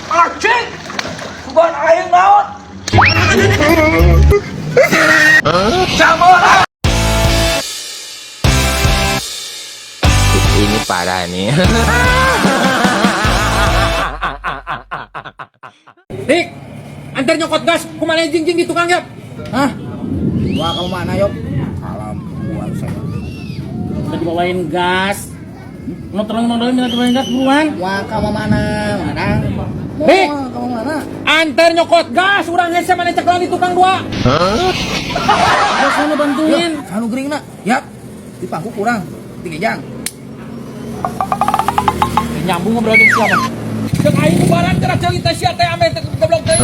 Acing! Bukan aing naon? Sama. Ini parah nih. Dik, antar nyokot gas, kumaha jing-jing di tukang yap. Hah? Wah, kamu mana, Yop? Alam, gua saya. Udah dibawain gas. Mau tolong mau minta dibawain gas buruan. Wah, kamu mana? Mana? Dik. Wah, kamu mana? Antar nyokot gas, urang hese mana ceklan di tukang dua. Hah? Sana bantuin. Yop, sanu gering nak. Yap. Di pangku kurang. Tiga jang. Nyambung ngobrol jeung siapa? Cek aing bubaran cerah ceulita sia teh ame teh goblok teh.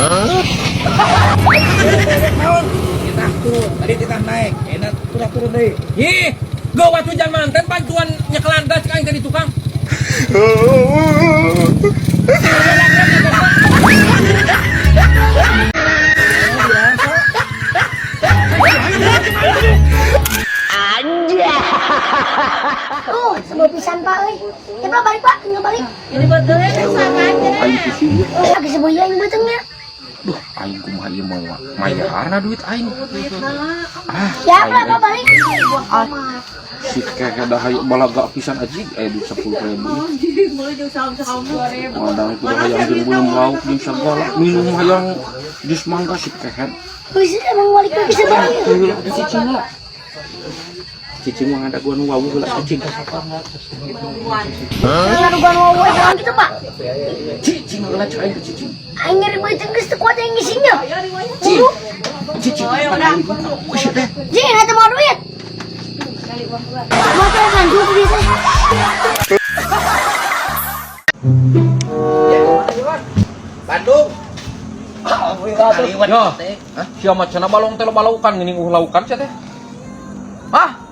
Naon? Kita turun. Tadi kita naik. Enak turun turun deh. Ih, gawat hujan manten bantuan nyekelan gas cek aing teh di tukang. Semua pisan Pak euy. Ya Pak balik Pak, tinggal balik. Ini betulnya Aing pusing ya. Lagi sebuah aing beuteungnya. Duh, aing kumaha ieu mau mayarna duit aing. Ah, Siap lah aing, Pak balik. Si keke dah hayu balaga pisan aja aya duit 10.000. Madang itu dah hayang jeung belum lauk jeung sagala minum hayang jus mangga si kehed. Wih, emang balik lagi sebarang. Teu heula atuh cicing lah. Cicing mah ngadaguan wawuh heula cicing. Ngarugan wae jalan gitu Pak. Cicing heula cek aing teh cicing. Aing nyeri beuteung geus teu kuat aing ngisingnya. Cicing. Cicing pan aing wawuh sia teh. Jing, eta mau duit. Mau teh bantu ku biasa. Bandung. Alhamdulillah. Yo, sia mah cenah balong teh loba laukan geuning uh laukan sia teh. Hah?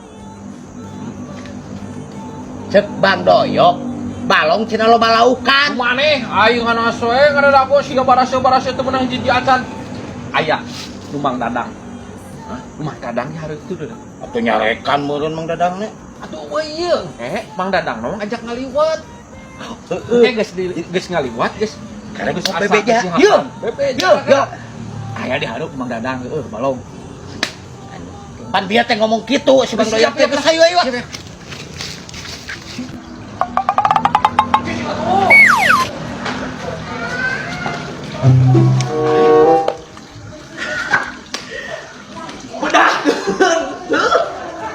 Cek Bang Doyok, balong cina loba laukan. Maneh aing ngana soe ngadago siga barase-barase teu meunang hiji acan. Aya nu Mang Dadang. Hah? Nu Mang Dadang nya hareup teu deui. Atuh nyarekan meureun Mang Dadang nya. Atuh euy ieu. Mang Dadang mah ngajak ngaliwat. Heeh. Geus geus ngaliwat geus. Karek Geus kok asa bebeja. kesihatan. Yeuh. Bebeja. Yeuh, yeuh. Aya di hareup Mang Dadang heueuh balong. Pan bieu teh ngomong kitu si Bang Doyok teh geus hayu ayo.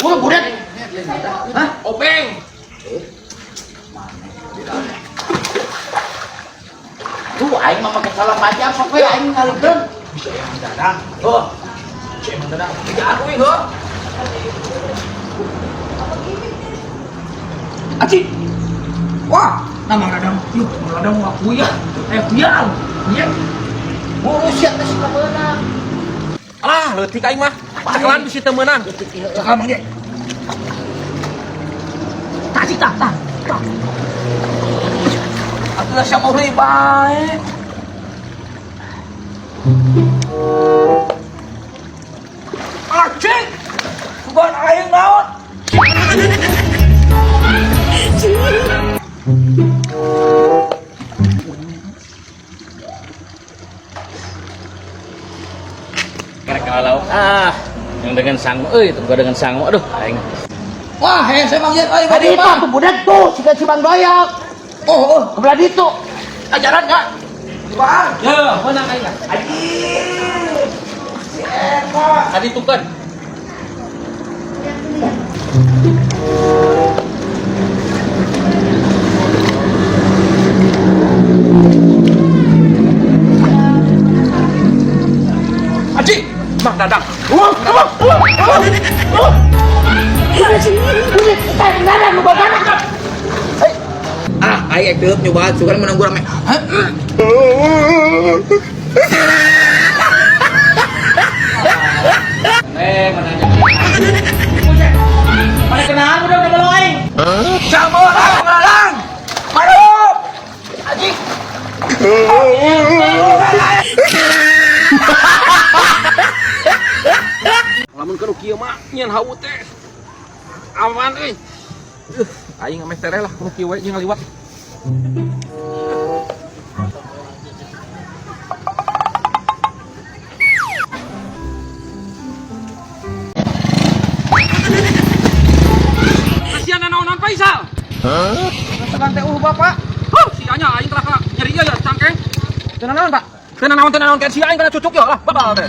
Wah, budak. Hah? Obeng. Tuh aing mah make salah aja sok we aing ngalikeun. Bisa ya, Mang Dadang. Tuh, Bisa Mang Dadang. Tiga aku heuh. Aci. Wah, nah Mang Dadang. Yuh, Mang Dadang mah kuyah. Kuyah. Iya. Buru sia teh si kameunang. Alah, leutik aing mah. Cekelan bisi teu meunang. Cekal Mang Ge. Tah, tah, tah. Tah. Atuh lah siapa heureuy bae. Acing! Bukan aing naon? Kira-kira lauk ah yang dengan sangu euy itu gua dengan sangu aduh aing. Wah, hese Mang Jet, aing Tadi itu tuh budak tuh si si Bang Doyok. Oh, oh, Kebelah ditu. ajaran enggak? Bang. Ya, meunang aing. Anjing. Si Eka. Tadi tukeun. Aji, Mang Dadang. Ah, aing deup nyobaan sugan menang gua rame. Mana Mana kenaan udah udah balong aing. Sama orang ngalang. Marup. Anjing. Lamun keur kieu mah nyeun hawu teh. Aman euy. Aing ameh tereh lah kudu kieu we jeung ngaliwat. Kasihan naon-naon Faisal. Hah? Teh bapak. Huh, sianya aing telah ka nyeri ieu ya cangkeng. Teu naon, Pak? Teu naon kayak sia aing kana cucuk ya lah, babal teh.